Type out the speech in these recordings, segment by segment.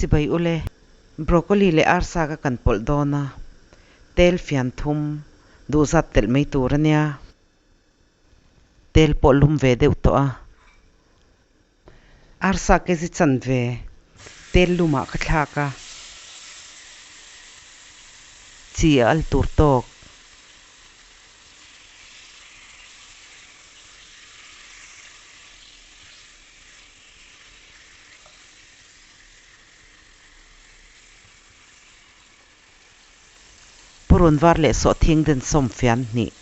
Chibai ule. Broccoli leh arsa ka kan pawlh dawn a, tel fian thum duh zat telh mai tur a nia. Tel pawh lum ve deuh tawh a. Arsa kg chanve tel lumah ka thlak a, chi a al tur tawk. Purun var leh sawhthing den sawm fian hnih.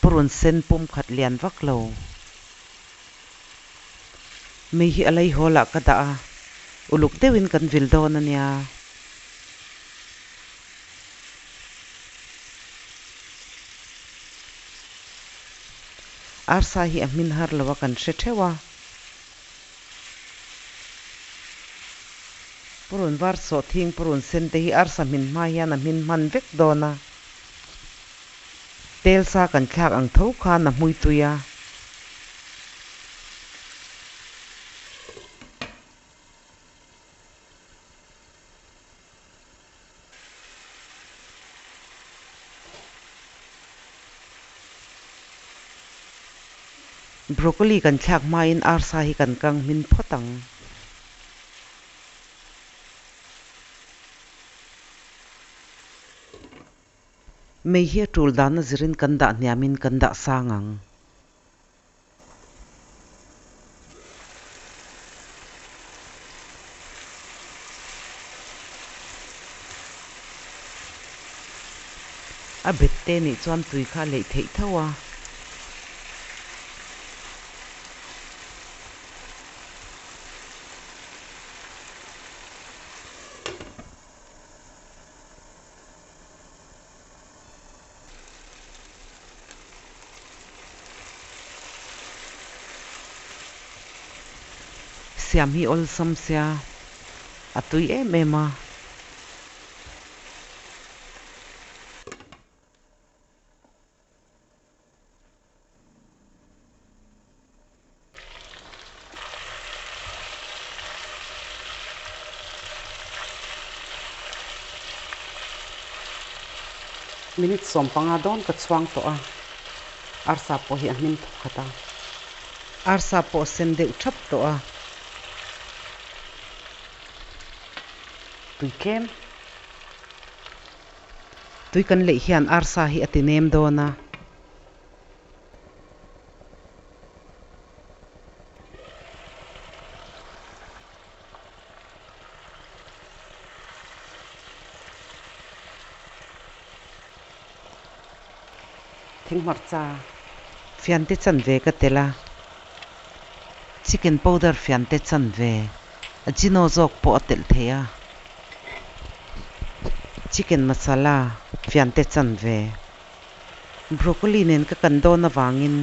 Purun sen pum khat lian vak lo. Mei hi a lei hawl ah ka dah a, uluk deuhin kan vil dawn a nia. Arsa hi a hmin har lo a kan hre theuh a. Purun var sawhthing purun sen te hi arsa hmin hma hian a hmin hman vek dawn a. Tel sa kan thlak ang tho khan a hmui tui a. Broccoli kan thlak hmain arsa hi kan kang hmin phawt ang. Mei hi a tul dana zirin kan dah hniamin kan dah sang ang. A bet te nih chuan tui kha a leih theih tho a. Siam hi awlsam sia a tui em em a. Minute 15 dawn ka chhuang tawh a, arsa pawh hi a hmin thawk khat a. Arsa pawh a sen deuh thap tawh a. Tui tlem. Tui kan leih hian arsa hi a ti nem dawn a. Thinghmarcha fiante chanve ka tel a, chicken powder fiante chanve ajino zawk pawh a telh thei a, chicken masala fiante chanve. Broccoli nen ka kan dawn avangin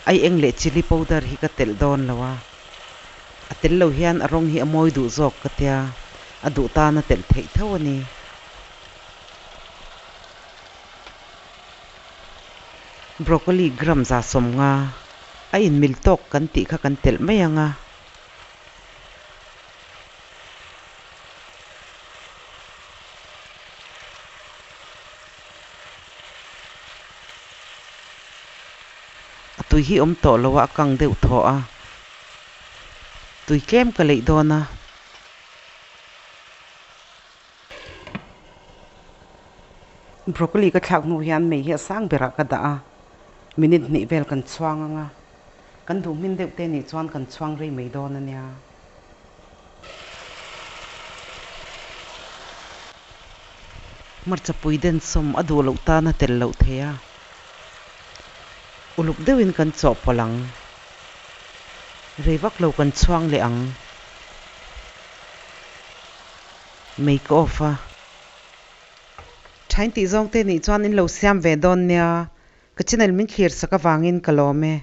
ai eng leh chilli powder hi ka telh dawn lo a, a tel lo hian a rawng hi a mawi duh zawk ka tia, a duh tan a telh theih tho a ni. Broccoli gram 150 a inmil tawk kan tih kha kan telh mai ang a. A tui hi awm tawh lo a, a kang deuh thaw a. Tui tlem ka leih dawn a. Broccoli ka thlak hnu hian mei hi a sang berah ka dah a, minute hnih vel kan chhuang ang a. Kan duh hmin deuh te nih chuan kan chhuang rei mai dawn a nia. Hmarcha pui den sawm a duh loh tan a tel loh thei a, uluk deuhin kan chawhpawlh ang. Rei vak lo kan chhuang leh ang. Make off a. Thain tih zawng te nih chuan in lo siam ve dawn nia, ka channel min thlir sak avangin ka lawm e.